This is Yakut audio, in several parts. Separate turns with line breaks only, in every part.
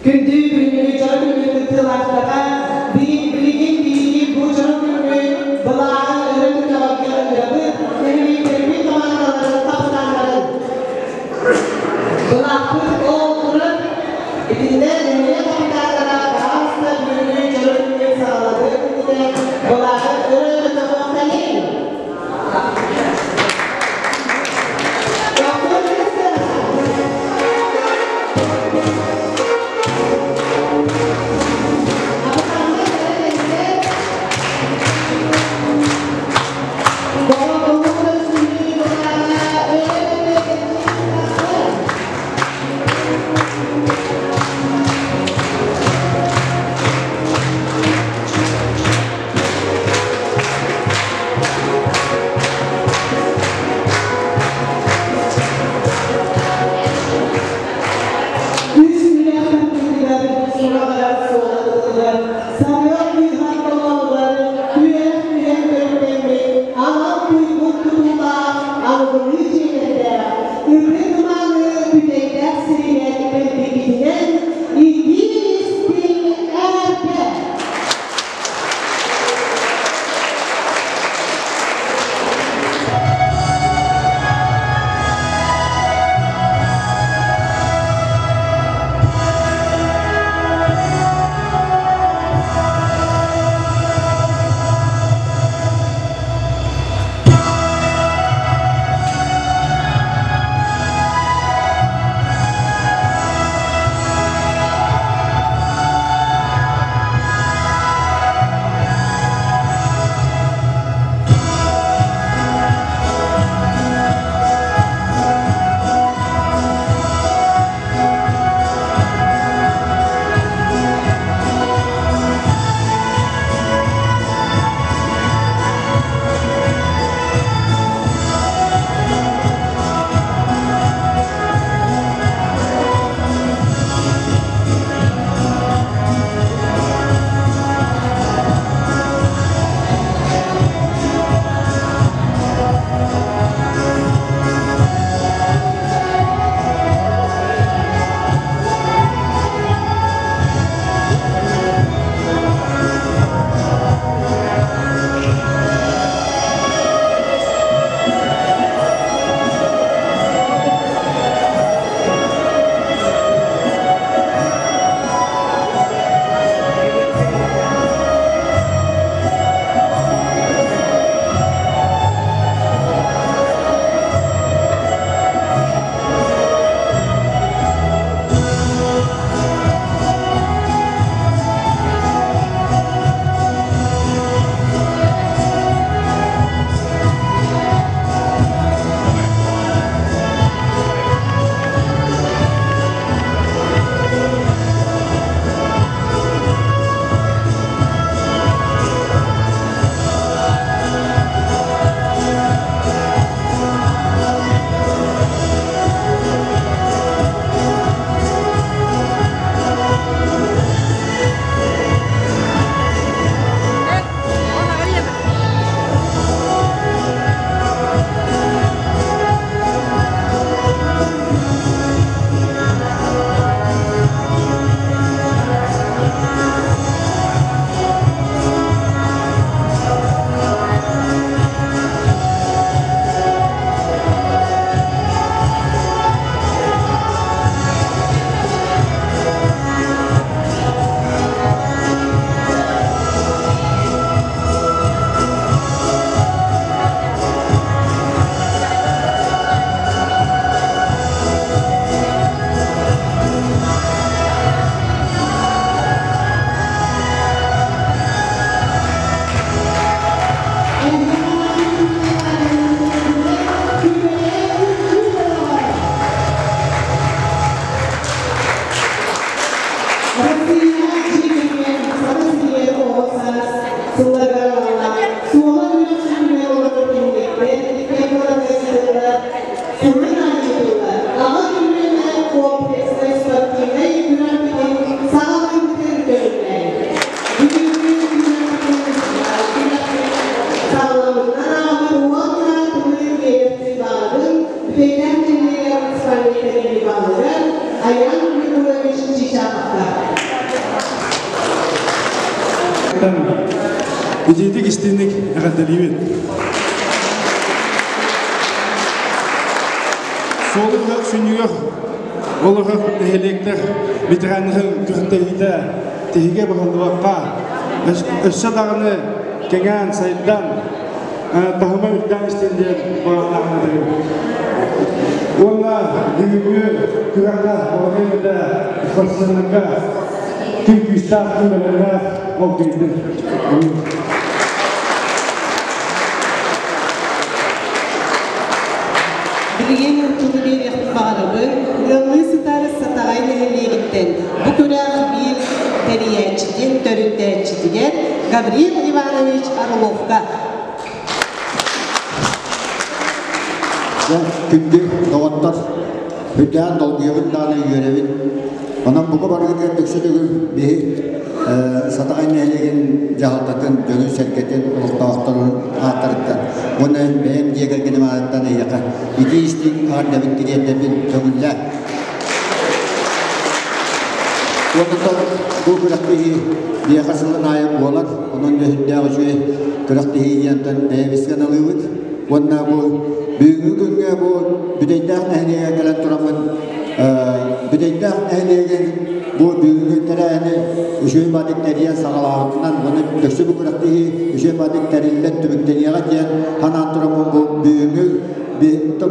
Күндү бүгүҥҥү дьоро күммүт кыттыылаахтара, билигин биһиги бу дьоро күммүт былааҕын өрө көтөҕөргө ыҥырабыт, нэһилиэктэрбит хамаандаларын хапытааннарын. Былаахпыт ол турар, итиннэ нэһилиэк хапытааннара баҕаста бүгүҥҥү дьоро күммүт саҕаланыа иннинэ былааҕын өрө көтөҕүөхтэниҥ. Аян Егорович Чичаховка.
Итиитик истиҥник эҕэрдэлиибит. Суолугар сүнньүгэр олорор нэһилиэктэр ветераннарын күрэхтэһиитэ тиһигэ быһыллыбакка өссө даҕаны кэҥээн сайдан таһыма үрдээн истин диэн баҕалаахпын Уонна бүгүҥҥү күрэххэ балаҕан ыйда спортсменнарга ким күүстээх, ким бэлэмнээх ол кыайдын.
Билигин тылы биэриэхпин баҕарабын. Ыаллыы сытар Сатаҕай нэһилиэгиттэн бу күрэх биир тэрийээччитин, төрүттээччитигэр Гаврил Иванович Орловка.
Дьэ, күндү доҕоттор, үрдээн долгуйабыт даҕаны үөрэбит. Онон бука барыгытыгар дөксө төгүл биһи Сатаҕай нэһилиэгин дьаһалтатын, дьонун-сэргэтин, олохтоохторун ааттарыттан уонна бэйэм дьиэ кэргэним аатыттан эһиэхэ итии-истиҥ эҕэрдэбин тириэрдэбин көҥүллээх. Уонна бу күрэхтэһии биһиэхэ сылын аайы буолар, онон дьөһүндээх үчүгэй күрэхтэһии диэнтэн бэйэбит сыаналыыбыт. Уонна бу бүгүҥҥү күҥҥэ бу Бүтэйдээх нэһилиэгэр кэлэн тураммын Бүтэйдээх нэһилиэгин бу бүгүҥҥү тэрээһини үчүгэй баатык тэрийэн саҕалаабытынан уонна өссө бу күрэхтэһии үчүгэй баатык тэриллэн түмүктэниэҕэ диэн санаан тураммын бу бүгүҥҥү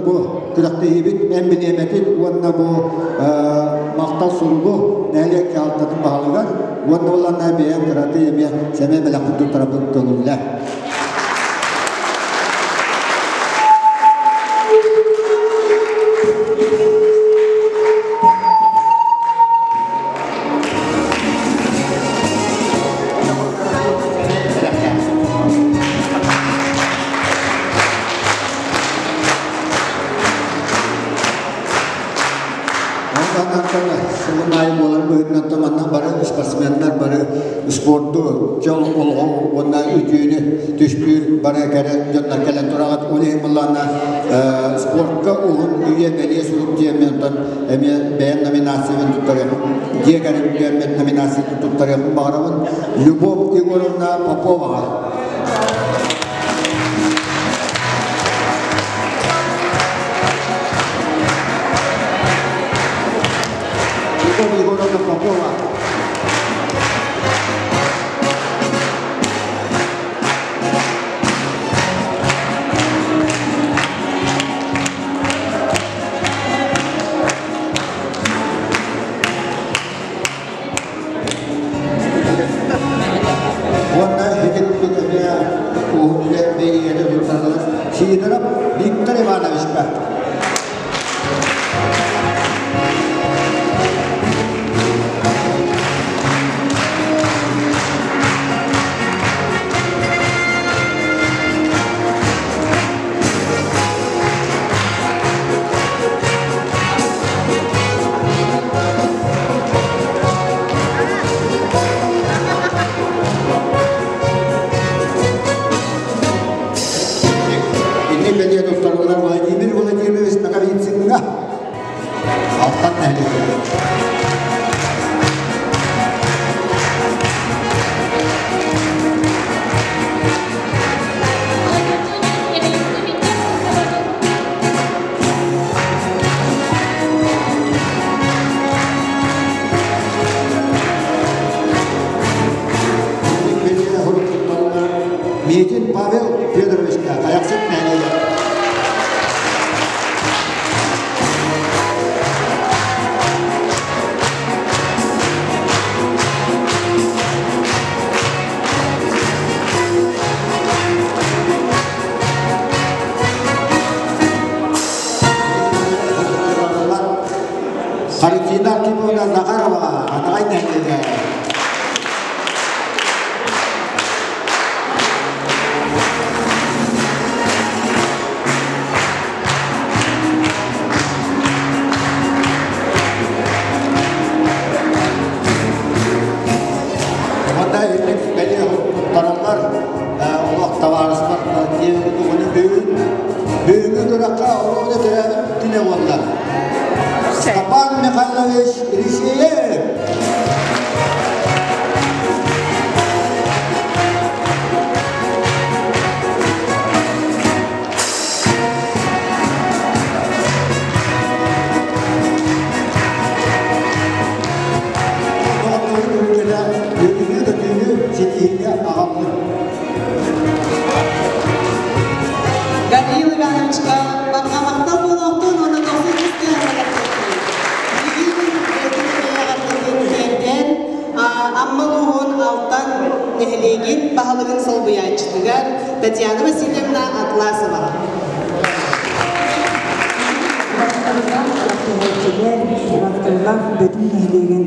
бу күрэхтэһиибит эмбилиэмэтин уонна бу махтал суругу нэһилиэк дьаһалтатын баһылыгар уонна улаана бэйэм кыракый эмиэ сэмэй бэлэхпин туттарабын көҥүллээ. Сылын аайы буолар быһыытынан манна бары спортсменнар бары спорду, дьол олоҕу уонна үтүөнү түстүүр бары кэрэ дьоннор кэлэн тураҕыт. Ол иһин былаана спортка уһун үйэ бэлиэ сурук диэммин онтон эмиэ бэйэм номинациябын туттарыахпын дьиэ кэргэммит номинациятын туттарыахпын баҕарабын. Любовь Егоровна Поповаҕа. Любовь Егоровна Попова. Уонна ити курдук эмиэ уһун үлэ бэйиэни туттарылар Сидоров Виктор Ивановичка. Инник бэлиэ туттарылар Владимир Владимирович Наговицынҥа Алтан нэһилиэгэр. Миитин Павел Федоровичка Хайахсыт нэһилиэгэ. Харитина Архиповна Захарова, Атаҕай нэһилиэгэ. Онно инник бэлиэ туттараллар олох табаарыстар диэн бүгүн бүгүҥҥү күрэххэ оҕону төрөөбүт күнэ буолла. Степан Михайлович Афанасьевич Елисеев. Үөрүүнү-көтүүнү ситиһиини аҕаллын.
Гавриил Ивановичка барҕа махтал буолуохтун уонна дохсун ытыс Билигин бэйэтин тиэрдэн Амма улууһун Алтан нэһилиэгин баһылыгын солбуйааччытыгар Татьяна Васильевна Атласова.
Түһээччилэр, Ивановтарылаах Бөтүҥ нэһилиэгин,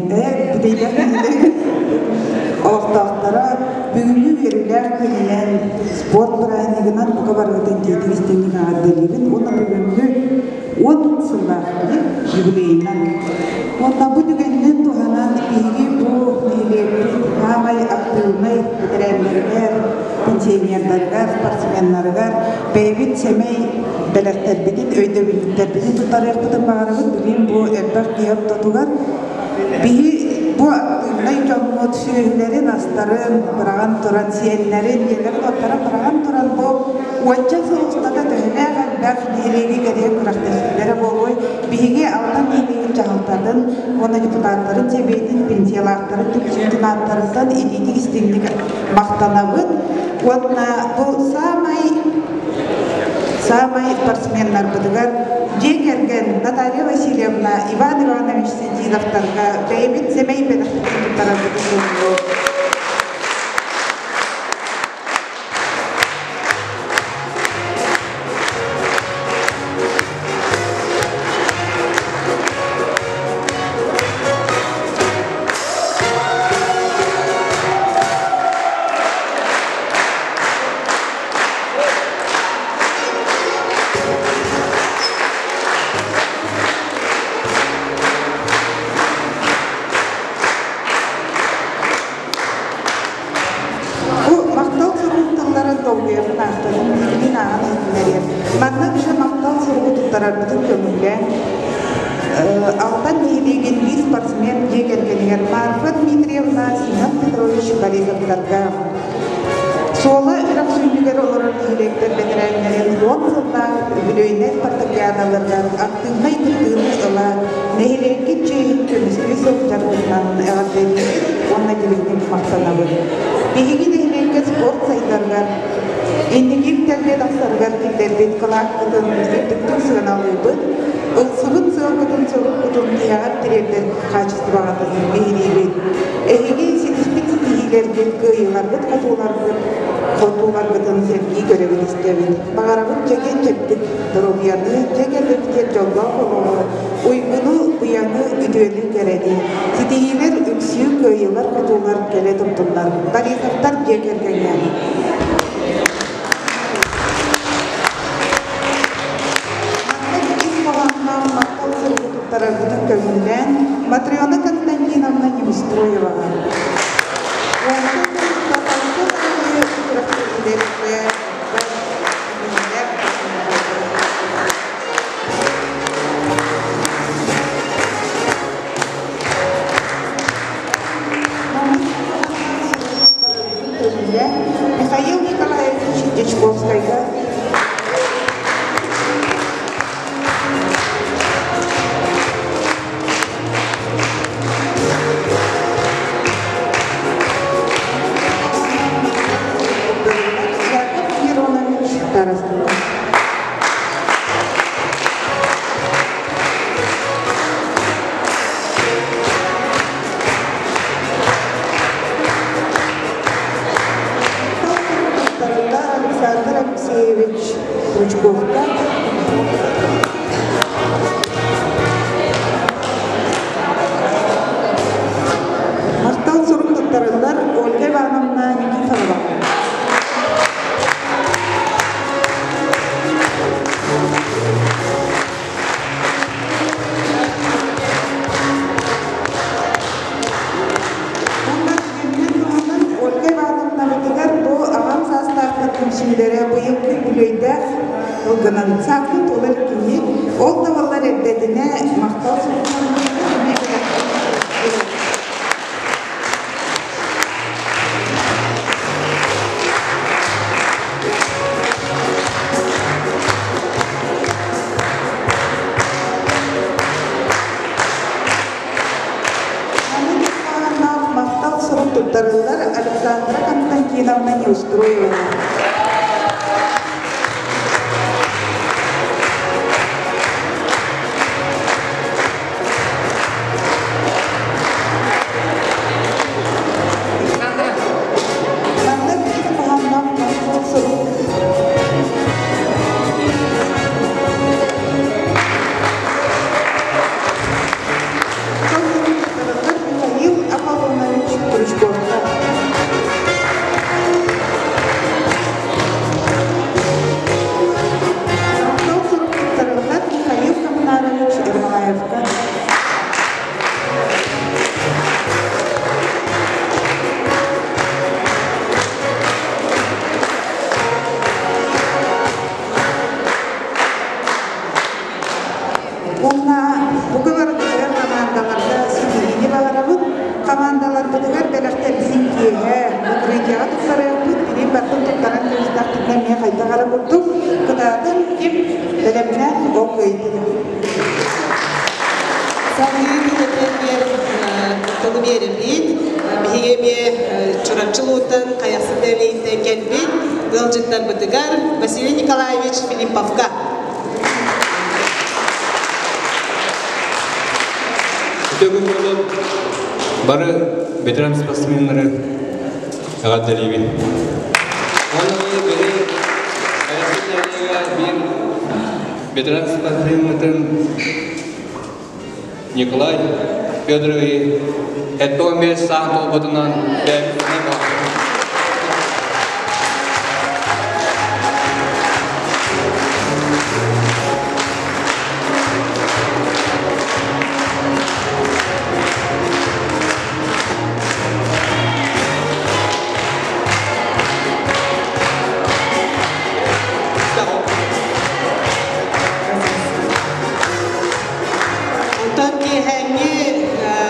Бүтэйдээх нэһилиэгин олохтоохторо бүгүҥҥү үөрүүлээх күнүнэн спорт бырааһынньыгынан бука барыгытын дьиэтин истиҥник эҕэрдэлиибин уонна бүгүҥҥү 10 сыллаах юбилейынан. Уонна бу түгэнинэн туһанан биһиги бу нэһилиэкпит саамай актыыбынай бэтэрээннэригэр, пенсионердарыгар, спортсменнарыгар бэйэбит сэмэй бэлэхтэрбитин, өйдөбүллэрбитин туттарыахпытын баҕарабыт. Билигин бу элбэх киһи ортотугар биһи бу актыыбынай дьоммут сүөһүлэрин, астарын быраҕан туран, сиэннэрин, ийэлэрин-уоттарын быраҕан туран бу уонча сыл устата төһөлөөх элбэх нэһилиэги кэрийэн күрэхтэһиилэрэ буолуой. Биһиги Алтан нэһилиэгин дьаһалтатын уонна депутаттарын сэбиэтин, пенсиялаахтарын түмсүүтүн ааттарыттан итиитик истиҥник махтанабыт уонна бу саамай саамай спортсменнарбытыгар дьиэ кэргэн Наталья Васильевна, Иван Иванович Сидиновтарга бэйэбит сэмэй бэлэхпитин туттарарбытын көҥүллүө. Бу махтал суругун тылларын долгуйабын аахтарым, билигин ааҕан иһитиннэриэм. Манна үксэ махтал суругу туттарарбытын көҥүллээн, Алтан нэһилиэгин биир спортсмен дьиэ кэргэнигэр Марфа Дмитриевна, Семен Петрович Борисовтарга, Суола үрэх сүнньүгэр олорор нэһилиэктэр бэтэрээннэрин 10 сыллаах үбүлүөйүнэй спартакиадаларыгар актыыбынай кыттыыны ыла нэһилиэккит чиэһин көмүскүү сылдьаргытынан эҕэрдэлиибит уонна дириҥник махтанабыт. Биһиги нэһилиэккэ спорт сайдарыгар, инники үктэлгэ тахсарыгар киллэрбит кылааккытын үрдүктүк сыаналыыбыт, ылсыбыт сыалгытын-соруккутун тиһэҕэр тириэрдэр хаачыстыбаҕытын биһириибит. Эһиги ситиспит ситиһиилэргит, кыайыыларгыт-хотууларгыт хотууларгытын сэргии көрөбүт истэбит. Баҕарабыт чэгиэн-чэбдик доруобуйаны, дьиэ кэргэммитигэр дьоллоох олоҕу, уйгуну, быйаҥы, үтүөнү кэрэни, ситиһиилэр үксүү, кыайыылар-хотуулар кэлэ турдуннар. Борисовтар дьиэ кэргэҥҥэ. Маннык ис хоһоонноох махтал суругу туттарарбытын көҥүллээн Матрена Константиновна Неустроеваҕа. Уонтан тахса аайы күрэхтэһиилэргэ Михаил Николаевич Дьячковскайга Яков Миронович Тарасов. Александр Алексеевич Стручковка. Махтал сурук туттарыллар Ольга Ивановна Никифорова. Уонна түгэнинэн туһанан Ольга Ивановнабытыгар бу аҕам саастаахтар түмсүүлэрэ быйылгы үбүлүөйдээх ылгынан сааккын туолар кини ол да буоллар эрдэтинэ махтал суруктарын эмиэ туттарыллар Александра Константиновна Неустроева. Маннык ис хоһоонноох махтал сурук туттарыллар Михаил Аполлонович Стручковка. Махтал сурук туттарыллар Михаил Коммунарович Ермолаевка. Уонна бука барытыгар хамаандаларга ситиһиини баҕарабыт. Хамаандаларбытыгар бэлэхтэрбитин киэһэ открытиеҕа туттарыахпыт. Билин барытын туттаран кэбистэхпитинэ эмиэ хайдах эрэ курдук кытаатын ким бэлэмнээх ол кыайдын.
Салгыы тыл тылы биэрэбит. Биһиги эмиэ Чурапчы улууһуттан Хайахсыт нэһилиэгиттэн кэлбит ыалдьыттарбытыгар Василий Николаевич Филипповка.
Үтүө күн буолун. Бары ветеран спортсменнары эҕэрдэлиибин. Уонна били Хайахсыт нэһилиэгэ биир ветеран спортсменмытын Николай Федорович 75 саа туолбутунан бэйэбитинэн
Онтон киэһээҥҥи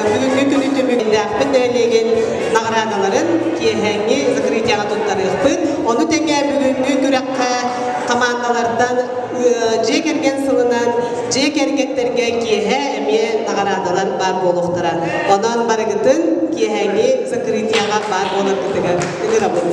бүгүҥҥү күнү түмүктээхпит нэһилиэгин наҕараадаларын киэһээҥҥи закрытиеҕа туттарыахпыт. Ону тэҥэ бүгүҥҥү күрэххэ хамаандалартан дьиэ кэргэн сылынан дьиэ кэргэттэргэ киэһэ эмиэ наҕараадалар баар буолуохтара. Онон барыгытын киэһээҥҥи закрытиеҕа баар буоларгытыгар ыҥырабыт.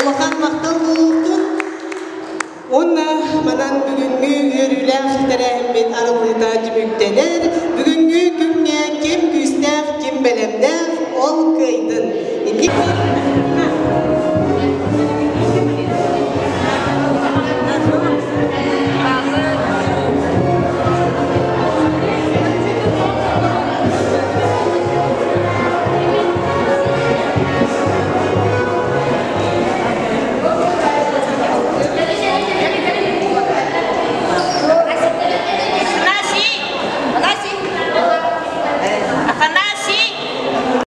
Улахан махтал буолуохтун. Уонна манан бүгүҥҥү үөрүүлээх тэрээһиммит арыллыыта түмүктэнэр. Бүгүҥҥү күҥҥэ ким күүстээх, ким бэлэмнээх, ол кыайдын. Инник.